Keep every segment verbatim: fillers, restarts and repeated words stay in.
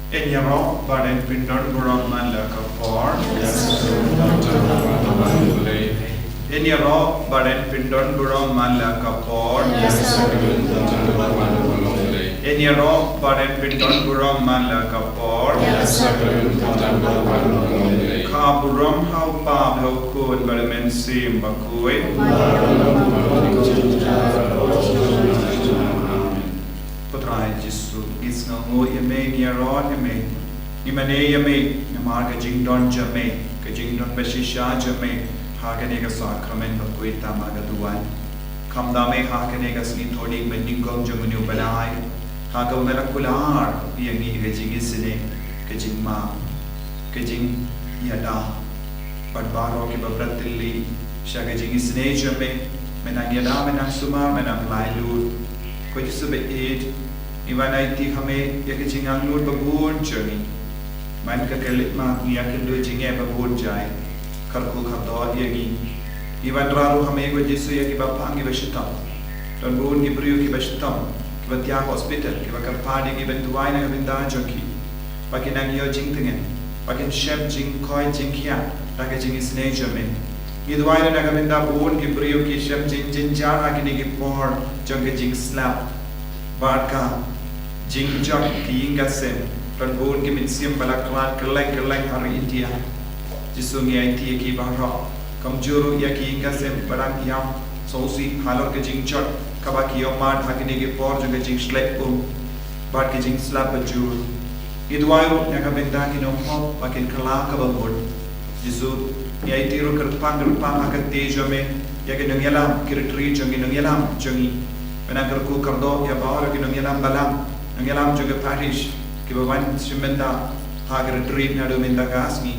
Yn ïaroh bad yn pyndon burom man la ka por. Yn ïaroh bad yn pyndon burom man la ka por. Yn ïaroh bad yn pyndon burom man la ka por. Ka burom ha u Kpa bad ha u Khun bad ha u Mynsiem Bakhuid. Ko Trai Jisu, ngi sngewnguh ïa me, ngi ïaroh ïa me, ngi mane ïa me namar ka jingdon jong me, ka jingdon ba shisha jong me ha kane ka sakramen bakhuid tam ha ka duwan. Khamtam eh ha kane ka sngi Thohdieng ba nyngkong jong une u bnai, ha kaba me la kular ïa ngi ka jingisynei, ka jingmap, ka jingïada bad baroh kiba pynbeit sha ka jingisynei jong me. Me nang ïada, me nang sumar, me nang laitluid. Ko Jisu ba ïeit, ngi wan aiti ha me ïa ka jingangnud ba bun jong ngi. Man ka khyllipmat ngi ïakynduh jingeh ba bun jait, kyrkhu kyrdoh ïa ngi. Ngi wanrah ruh ha me ko Jisu ïa kiba pang, kiba shitom. Don bun ki briew kiba shitom, kiba thiah hospital, kiba kyrpad ïa ngi ban duwai na ka bynta jong ki, ba kin nang ïoh jingtngen, ba kin shep jingkoit jingkhiah da ka jingisynei jong me. Ngi duwai ruh na ka bynta bun ki briew ki shem jingjynjar ha kine ki por jong ka jingslap bad ka jingjot ki ïing ki sem. Don bun ki mynsiem ba la khlad kylleng kylleng ha ri India. Jisu, ngi aiti ïa ki baroh, kumjuh ruh ïa ki ïing ki sem ba dang ïam sngewsih halor ka jingjot kaba ki ïohmad ha kine ki por jong ka jingshlei um bad ka jingslap bajur. Ngi duwai ruh na ka bynta ki nonghok ba kin kylla kaba mut. Jisu, ngi aiti ruh kyrpang kyrpang ha ka kti jong me ïa ki nongïalam, ki retreat jong ki nongïalam jong ngi. Me nang kyrkhu kyrdoh ïa baroh ki nongïalam balang, nongïalam jong ka parish, kiba wan shim bynta ha ka retreat naduh mynta ka sngi,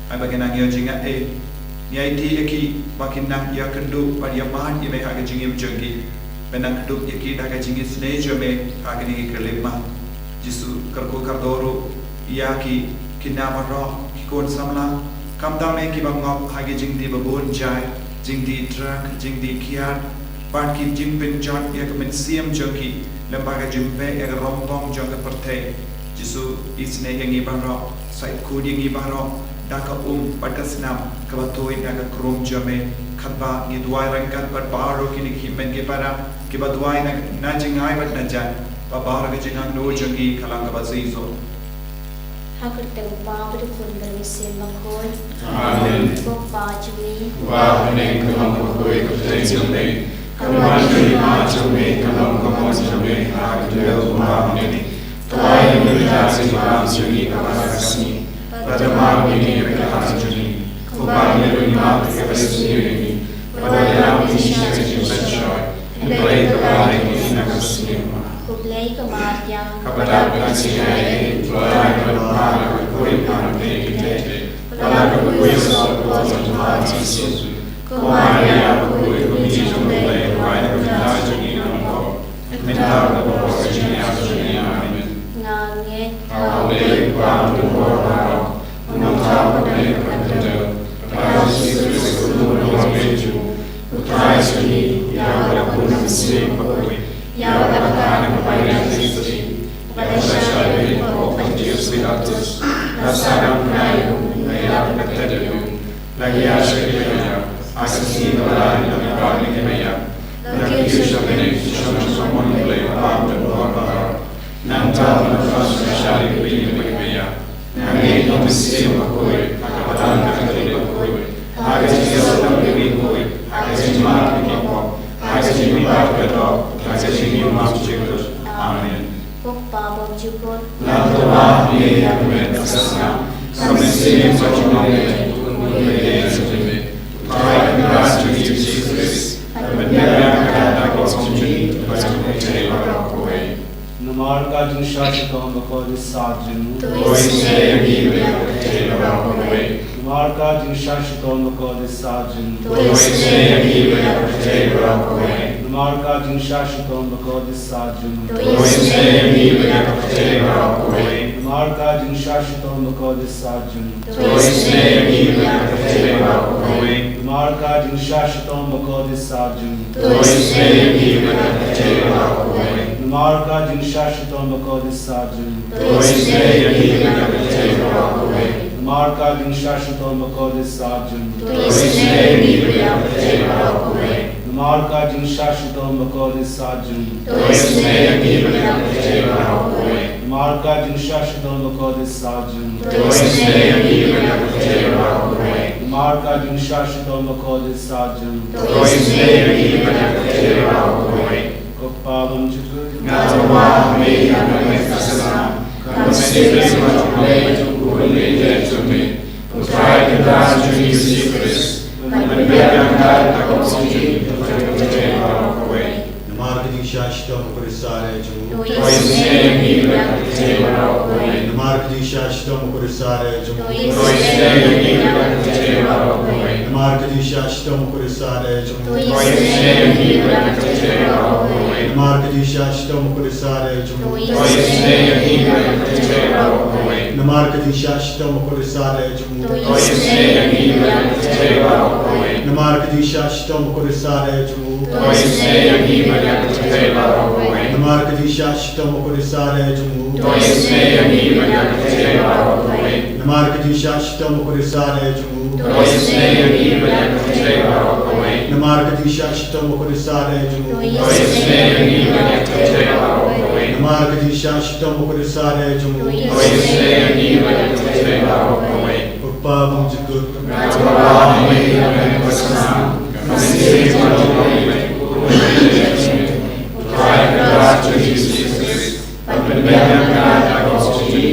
ai ba kin nang ïoh jingaiei. Ngi aiti ïa ki ba kin nang ïakynduh bad ïamad ïa me ha ka jingim jong ki. Me nang kdup ïa ki da ka jingisynei jong me ha kine ki khyllipmat. Jisu, kyrkhu kyrdoh ruh ïa ki khynnah baroh, ki khun samla, khamtam eh kiba ngop ha ki jingdih ba bun jait, jingdih drug, jingdih kiad, bad ki jingpynjot ïa ka mynsiem jong ki lyngba ka jingpeit ïa ka rympong jong ka pyrthei. Jisu, isynei ïa ngi baroh, sa khuid ïa ngi baroh da ka um bad ka snam kaba tuid na ka krum jong me. Katba ngi duwai ryngkat bad baroh kine ki hynmen ki para kiba duwai na, na jingai bad na jan, ba baroh ka jingangnud jong ngi ka long kaba shisha. Ha ka kyrteng u Kpa bad u Khun bad u Mynsiem Bakhuid. Amen. Ko Kpa jong ngi. Uba ha bneng, ka long ka kyrteng jong me. Ka mon ka jong me, ka long ka mon jong me ha ka khyndew kumba ha bneng. Pynlait ïa ngi mynta ka jingpang jong ngi kaba ha ka sngi. Bad map ïa ngi ïa ka kyrdan jong ngi, kumba ngi ruh ngi map ïa kiba sniew ïa ngi. Bad wat ïalam ïa ngi sha ka jingpynshoi, hynrei pynlait ïa ngi na ka sniew. Ko Blei ka mar ïa nga. Kaba dap ka jingaiei, ka bynta ka bor, ka kyrkhu ka pyrthei. Bad la ka kyrkhu ka sop ka jong u Kpa Jisu. Ko Maria, ko kyrkhu jong u Blei, ruwai na ka bynta jong ngi. Mynta bad ha ka por ka jingïap jong ngi. Amen. Nga ngeit ha U Blei Kpa Jong U Bor Baroh, U Nongthaw Bakhuid ka khyndew, bad ha U Jisu Khrist U Nongpynim jong U Trai jong ngi, ïa uba la bun ha U Mynsiem Bakhuid, ïa uba la kha na ka bynta jong U Jisu, bad la shah ïa u bad Pontius Pilatus, la sah na u kynnoh, la ïap, la thied, la hiar sha ki baïap, ha ka sngi kaba lai na ka bynta ki baïap, la kiew sha bneng, sha ka kamon U Blei Kpa Jong U Bor Baroh. Nangta la wan sha ki baïap, nga ngeit ha U Mynsiem Bakhuid, ha ka Balang Katholik bakhuid, ha ka jingïasyrdoh jong ki barit, ha ka jingmap jong ki pop, ha ka jingmihpat ka doh, ha ka jingim bymjukut. Amen. Ko Kpa bymjukut. Lada ka wah ïa ka met ka snam, ka mynsiem ka jong me, ka jong me. Trai ka jong ngi Jisu Khrist, ka pynbiang ka da ka jong ngi, ka jong ngi baroh kawei. Namar ka jingshah shitom bakordit sah jong u. To isynei ïa ngi ïa ka pyrthei baroh kawei. Namar ka jingshah shitom bakordit sah jong u. To isynei ïa ngi ïa ka pyrthei baroh kawei. Namar ka jingshah shitom bakordit sah jong u. To isynei ïa ngi ban ïa ka pyrthei baroh kawei. Namar ka jingshah shitom bakordit sah jong u. To isynei ïa ngi ban ïa ka pyrthei baroh kawei. Namar ka jingshah shitom bakordit sah jong u. To isynei ïa ngi ban ïa ka pyrthei baroh kawei. Namar ka jingshah shitom bakordit sah jong u. To isynei ïa ngi ban ïa ka pyrthei baroh kawei. Namar ka jingshah shitom bakordit sah jong u. To isynei ïa ngi ban ïa ka pyrthei baroh kawei. Namar ka jingshah shitom bakordit sah jong u. To isynei ïa ngi ban ïa ka pyrthei baroh kawei. Namar ka jingshah shitom bakordit sah jong u. To isynei ïa ngi ban ïa ka pyrthei baroh kawei. Namar ka jingshah shitom bakordit sah jong u. To isynei ïa ngi ban ïa ka pyrthei baroh kawei. Ko Kpa bymjukut. Nga tyrwa ha me ïa ka met ka snam. Ka mynsiem jong U Blei, U Khun Baieit jong me. U Trai Kynrad jong ngi Jisu Khrist. Ban pynbiang ïa ka met ka snam jong ngi. Namar ka jingshah shitom bakordit sah jong u. To isynei ïa ngi ban ïa ka pyrthei baroh kawei. Namar ka jingshah shitom bakordit sah jong u. To isynei ïa ngi ban ïa ka pyrthei baroh kawei. Namar ka jingshah shitom bakordit sah jong u. To isynei ïa ngi ban ïa ka pyrthei baroh kawei. Namar ka jingshah shitom bakordit sah jong u. To isynei ïa ngi ban ïa ka pyrthei baroh kawei. Namar ka jingshah shitom bakordit sah jong u. To isynei ïa ngi ban ïa ka pyrthei baroh kawei. Namar ka jingshah shitom bakordit sah jong u. To isynei ïa ngi ban ïa ka pyrthei baroh kawei. Namar ka jingshah shitom bakordit sah jong u. To isynei ïa ngi ban ïa ka pyrthei baroh kawei. Namar ka jingshah shitom bakordit sah jong u. To isynei ïa ngi ban ïa ka pyrthei baroh kawei. Namar ka jingshah shitom bakordit sah jong u. To isynei ïa ngi ban ïa ka pyrthei baroh kawei. Namar ka jingshah shitom bakordit sah jong u. To isynei ïa ngi ban ïa ka pyrthei baroh kawei. Ko Kpa bymjukut. Nga tyrwa ha me ïa ka met ka snam. Ka mynsiem jong U Blei, U Khun Baieit jong me. U Trai Kynrad jong ngi Jisu Khrist. Ban pynbiang ïa ka met ka snam jong ngi.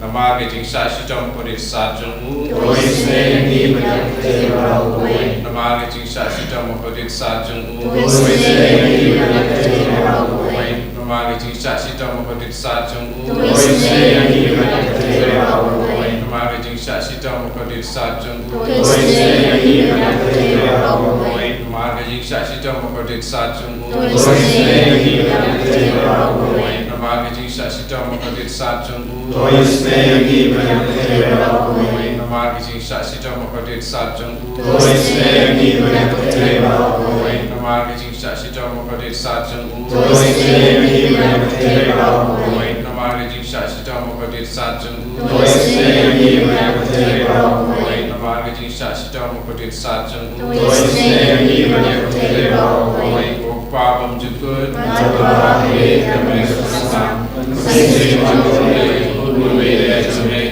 Namar ka jingshah shitom bakordit sah jong u. To isynei ïa ngi ban ïa ka pyrthei baroh kawei. Namar ka jingshah shitom bakordit sah jong u. To isynei ïa ngi ban ïa ka pyrthei baroh kawei. Namar ka jingshah shitom bakordit sah jong u. To isynei ïa ngi ban ïa ka pyrthei baroh kawei. Namar ka jingshah shitom bakordit sah jong u. To isynei ïa ngi ban ïa ka pyrthei baroh kawei. Namar ka jingshah shitom bakordit sah jong u. To isynei ïa ngi ban ïa ka pyrthei baroh kawei. Namar ka jingshah shitom bakordit sah jong u. To isynei ïa ngi ban ïa ka pyrthei baroh kawei. Namar ka jingshah shitom bakordit sah jong u. To isynei ïa ngi ban ïa ka pyrthei baroh kawei. Namar ka jingshah shitom bakordit sah jong u. To isynei ïa ngi ban ïa ka pyrthei baroh kawei. Namar ka jingshah shitom bakordit sah jong u. To isynei ïa ngi ban ïa ka pyrthei baroh kawei. Namar ka jingshah shitom bakordit sah jong u. To isynei ïa ngi ban ïa ka pyrthei baroh kawei. Ko Kpa bymjukut. Nga tyrwa ha me ïa ka met ka snam. Ka mynsiem jong U Blei, U Khun Baieit jong me.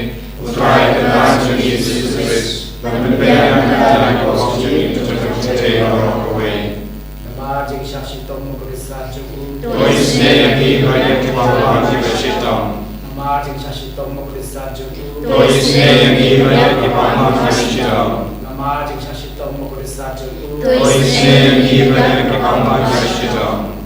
U Trai Kynrad jong ngi Jisu Khrist. Ban pynbiang ïa ka met ka snam jong ngi. Namar jingshah shitom bakordit sah jong u. To isynei ïa ngi ban ïa ka pyrthei baroh kawei. Namar jingshah shitom bakordit sah jong u. To isynei ïa ngi ban ïa ka pyrthei baroh kawei. Namar jingshah shitom bakordit sah jong u. To isynei ïa ngi ban ïa ka pyrthei baroh kawei.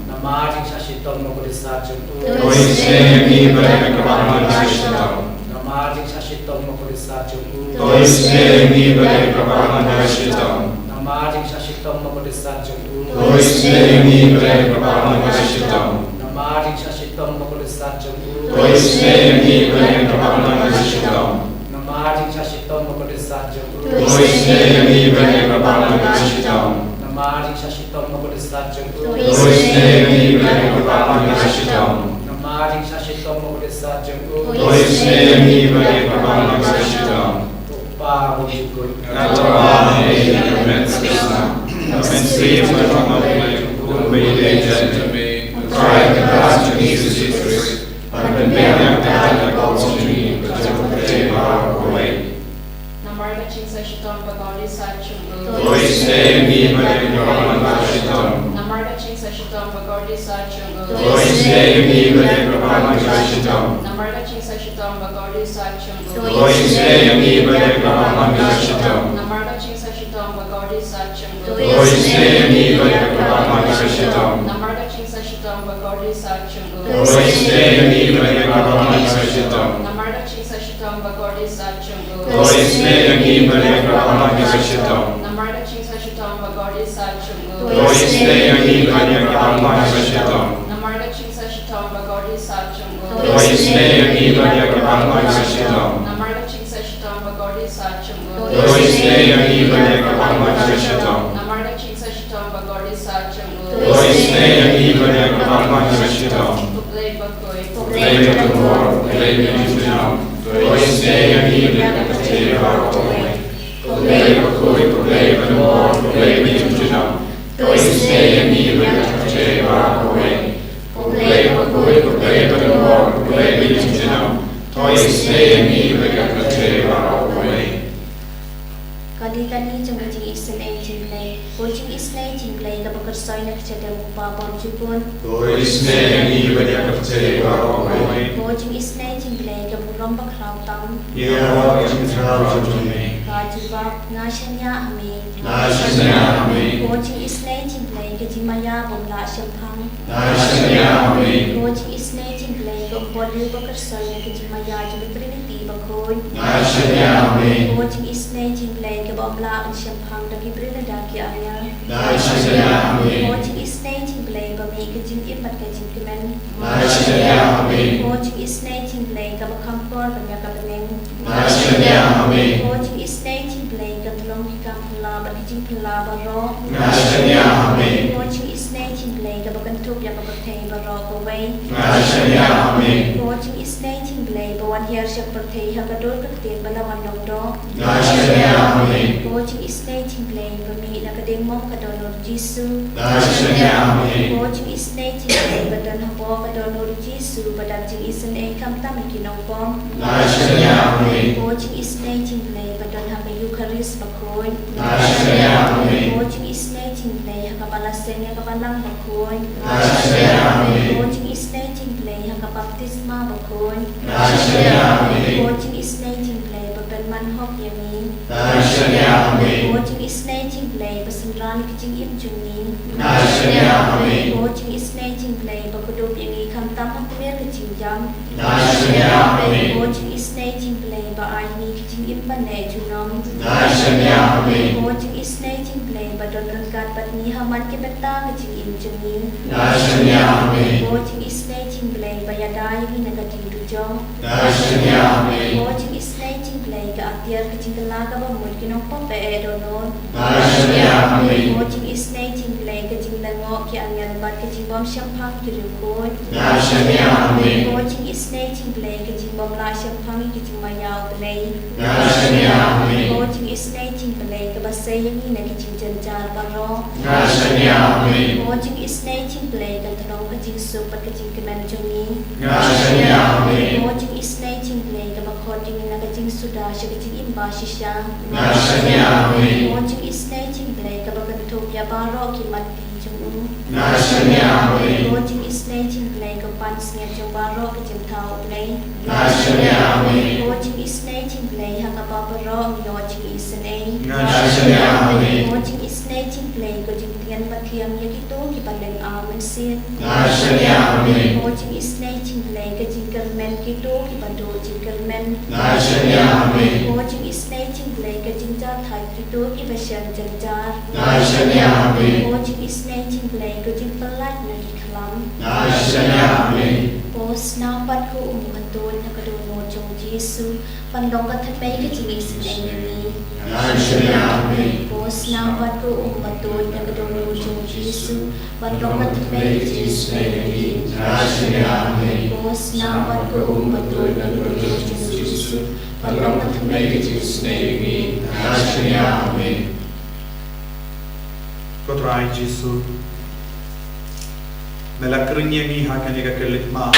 Namar jingshah shitom bakordit sah jong u. To isynei ïa ngi ban ïa ka pyrthei baroh kawei. Namar jingshah shitom bakordit sah jong u. To isynei ïa ngi ban ïa ka pyrthei baroh kawei. Namar jingshah shitom bakordit sah jong u. To isynei ïa ngi ban ïa ka pyrthei baroh kawei. Namar jingshah shitom bakordit sah jong u. To isynei ïa ngi ban ïa ka pyrthei baroh kawei. Namar jingshah shitom bakordit sah jong u. To isynei ïa ngi ban ïa ka pyrthei baroh kawei. Namar jingshah shitom bakordit sah jong u. To isynei ïa ngi ban ïa ka pyrthei baroh kawei. Namar jingshah shitom bakordit sah jong u. To isynei ïa ngi ban ïa ka pyrthei baroh kawei. Ko Kpa bymjukut. Nga tyrwa ha me ïa ka met ka snam. Ka mynsiem jong U Blei, U Khun Baieit jong me. U Trai Kynrad jong ngi Jisu Khrist. Ban pynbiang ïa ka met ka snam jong ngi. Namar ka jingshah shitom bakordit sah jong u. To isynei ïa ngi ban ïa ka pyrthei baroh kawei. Namar ka jingshah shitom bakordit sah jong u. To isynei ïa ngi ban ïa ka pyrthei baroh kawei. Namar ka jingshah shitom bakordit sah jong u. To isynei ïa ngi ban ïa ka pyrthei baroh kawei. Namar ka jingshah shitom bakordit sah jong u. To isynei ïa ngi ban ïa ka pyrthei baroh kawei. Namar ka jingshah shitom bakordit sah jong u. To isynei ïa ngi ban ïa ka pyrthei baroh kawei. Namar ka jingshah shitom bakordit sah jong u. To isynei ïa ngi ban ïa ka pyrthei baroh kawei. Namar ka jingshah shitom Ba kordit sah jong u. To isynei ïa ngi ban ïa ka bang bang ka shitom. Namar ka jingsah shitom ba kordit sah jong u. To isynei ïa ngi ban ïa ka bang bang ka shitom. Namar ka jingsah shitom ba kordit sah jong u. To isynei ïa ngi ban ïa ka bang bang ka shitom. Namar ka jingsah shitom ba kordit sah jong u. To isynei ïa ngi ban ïa ka bang bang ka shitom. Ko Blei bakhuid. Ko Blei ba donbor, ko Blei ba ïeit junom. To isynei ïa ngi ban ïa ka pyrthei baroh kawei. Ko Blei bakhuid, ko Blei ba donbor, ko Blei ba ïeit junom. To isynei ïa ngi ban ïa ka pyrthei baroh kawei. Ko Blei bakhuid, ko Blei ba donbor, ko Blei ba ïeit junom. To isynei ïa ngi ban ïa ka pyrthei baroh kawei. Ka dei kane jong ka jingisynei jong U Blei. Ko jingisynei jong U Blei kaba kyrsoi na ka jingim u Kpa bymjukut. To isynei ïa ngi ban ïa ka pyrthei baroh kawei. Ko jingisynei jong U Blei kaba burom bakhraw tam. Ïa ka jingthaw jong me. Ka jubab, nga shaniah ha me. Nga shaniah ha me. Ko jingisynei jong U Blei ka jingmaïa bym lah shemphang. Nga shaniah ha me. Ko jingisynei jong U Blei ka umphniang ba kyrsoi na ka jingmaïa jong ka Trinity bakhuid. Nga shaniah ha me. Ko jingisynei jong U Blei kaba ym lah ban shemphang da ki briew ne da ki angel. Nga shaniah ha me. Ko jingisynei jong U Blei ba mih ka jingim bad ka jingkmen. Nga shaniah ha me. Ko jingisynei jong U Blei kaba kham kor ban ïa ka bneng. Nga shaniah ha me. Ko jingisynei jong U Blei ka tyllong ki kam phylla bad ki jingphylla baroh. Nga shaniah ha me. Ko jingisynei jong U Blei kaba kynthup ïa ka pyrthei baroh kawei. Nga shaniah ha me. Ko jingisynei jong U Blei ba wan hiar sha ka pyrthei ha ka dur ka ktien ba la wan long doh. Nga shaniah ha me. Ko jingisynei jong U Blei ba mih na ka diengmong ka dohnud Jisu. Nga shaniah ha me. Ko jingisynei jong U Blei ba don hapoh ka dohnud Jisu ba dap jingisynei khamtam ïa ki nongpop. Nga shaniah ha me. Ko jingisynei jong U Blei ba don ha ka Eukharist bakhuid. Nga shaniah ha me. Ko jingisynei jong U Blei ha kaba la seng ïa ka Balang bakhuid. Nga shaniah ha me. Ko jingisynei jong U Blei ha ka baptisma bakhuid. Nga shaniah ha me. Ko jingisynei jong U Blei ba pynman hok ïa ngi. Nga shaniah ha me. Ko jingisynei jong U Blei ba synran ka jingim jong ngi. Nga shaniah ha me. Ko jingisynei jong U Blei ba kdup ïa ngi khamtam ha ka mer ka jingjam. Nga shaniah ha me. Ko jingisynei jong U Blei ba ai ngi ka jingim ban neh junom. Nga shaniah ha me. Ko jingisynei jong U Blei ba don ryngkat bad ngi ha man ki bynta ka jingim jong ngi. Nga shaniah ha me. Ko jingisynei jong U Blei ba ïada ïa ngi na ka diengdujok. Nga shaniah ha me. Ko jingisynei jong U Blei ka atiar ka jingkylla kaba mut ki nongpop ba eh dohnud. Nga shaniah ha me. Ko jingisynei jong U Blei ka jinglyngngoh ki angel bad ka jingbymshemphang ki riewkhuid. Nga shaniah ha me. Ko jingisynei jong U Blei ka jingbymlah shemphang ïa ka jingmaïa U Blei. Nga shaniah ha me. Ko jingisynei jong U Blei kaba sei ïa ngi na ki jingjynjar baroh. Nga shaniah ha me. Ko jingisynei jong U Blei ka tyllong ka jingsuk bad ka jingkmen jong ngi. Nga shaniah ha me. Ko jingisynei jong U Blei kaba khot ïa ngi na ka jingsuda sha ka jingim bashisha. Nga shaniah ha me. Ko jingisynei jong U Blei kaba kynthup ïa baroh ki mat jong u. Nga shaniah ha me. Ko jingisynei jong U Blei ka pansngiat jong baroh ka jingthaw U Blei. Nga shaniah ha me. Ko jingisynei jong U Blei ha kaba baroh ngi ïoh jingisynei. Nga shaniah ha me. Ko jingisynei jong U Blei ka jingtngen bathiang ïa kito kiba lyngngoh mynsiem. Nga shaniah ha me. Ko jingisynei jong U Blei ka jingkyrmen kito kiba duh jingkyrmen. Nga shaniah ha me. Ko jingisynei jong U Blei ka jingjahthait kito kiba shem jynjar. Nga shaniah ha me. Ko jingisynei jong U Blei ka jingpyllait na ki khlam. Nga shaniah ha me. Ko snam bad ko um ka tuid na ka dohnud jong u Jisu ban long ka thymmei ka jingisynei ïa ngi. Nga shaniah ha me. Ko snam bad ko um ka tuid na ka dohnud jong u Jisu ban long ka thymmei ka jingisynei ïa ngi. Nga shaniah ha me. Ko snam bad ko um ka tuid na ka dohnud jong u Jisu ban long ka thymmei ka jingisynei ïa ngi. Nga shaniah ha me. Ko Trai Jisu, me la khring ïa ngi ha kane ka khyllipmat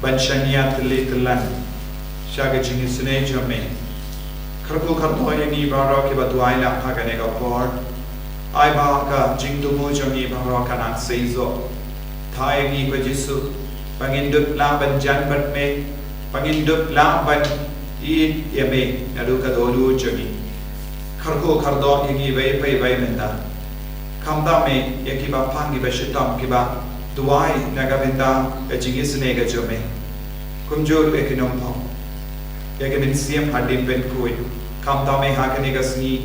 ban shaniah tylli tyllan sha ka jingisynei jong me. Kyrkhu kyrdoh ïa ngi baroh kiba duwai lang ha kane ka por. Ai ba ka jingthmu jong ngi baroh kan nang seisoh. Thaw ïa ngi ko Jisu ba ngin dup lah ban jan bad me, ba ngin dup lah ban ïeit ïa me naduh ka dohnud jong ngi. Kyrkhu kyrdoh ïa ngi iwei pa iwei mynta. Khamtam me ïa kiba pang kiba shitom kiba duwai na ka bynta ka jingisynei ka jong me. Kumjuh ruh ïa ki nongpop, ïa ki mynsiem hadien pynkhuid. Khamtam me ha kane ka sngi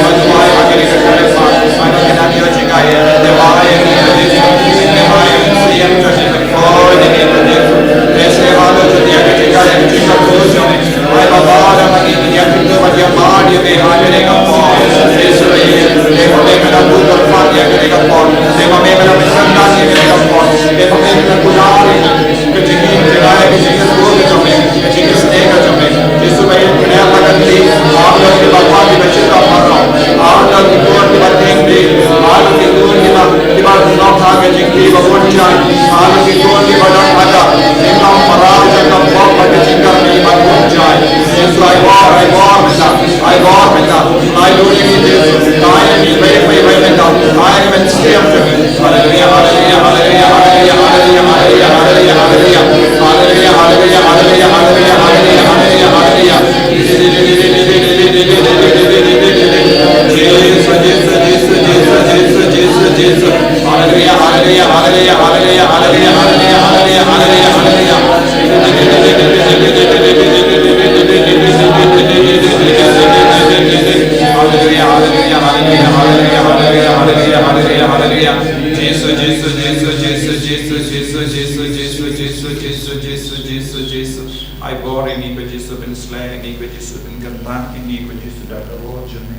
Jisu, Jisu, Jisu, Jisu, Jisu, Jisu, Jisu, Jisu, Jisu, Jisu, Jisu, Jisu, Jisu. Ai bor ïa ngi ko Jisu, pynsleh ïa ngi ko Jisu, pynkyntait ïa ngi ko Jisu da ka bor jong me.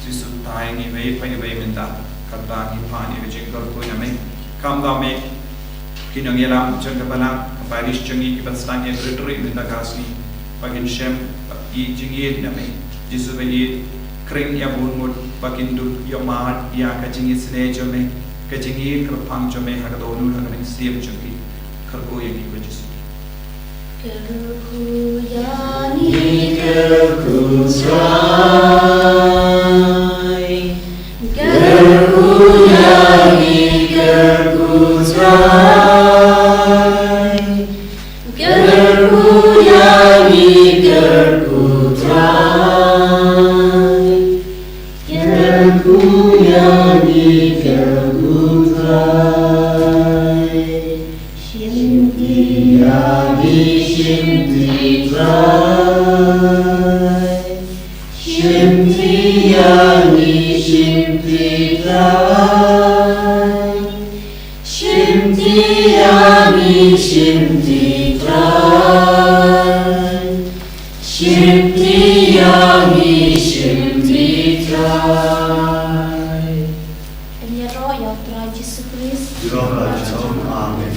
Jisu, tai ngi wei pa wei mynta, katba ngi pan ïa ka jingkyrkhu na me. Kumta me, ki nongïalam jong ka balang, ka parish jong ngi kiba sdang ïa ka retreat mynta ka sngi, ba kin shem ïa ka jingïeit na me. Jisu, ba ïeit khring ïa bun ngut, ba kin dup ïohmad ïa ka jingisynei jong me, ka jingïeit kyrpang jong me ha ka dohnud ha ka mynsiem jong ki. Kyrkhu ïa ngi ko Jisu. Kyrkhu ïa ngi, kyrkhu Trai. Kyrkhu ïa ngi, kyrkhu Trai. Kyrkhu ïa ngi, kyrkhu Trai. Kyrkhu ïa ngi, kyrkhu Trai. Shim ti ïa ngi, shim ti Trai. Shim ti ïa ngi, shim ti Trai. Shim ti ïa ngi, shim ti Trai. Shim ti ïa ngi, shim ti Trai. Ïaroh ïa u Trai Jisu Khrist. Ïaroh ïa u Trai Jisu. Amen.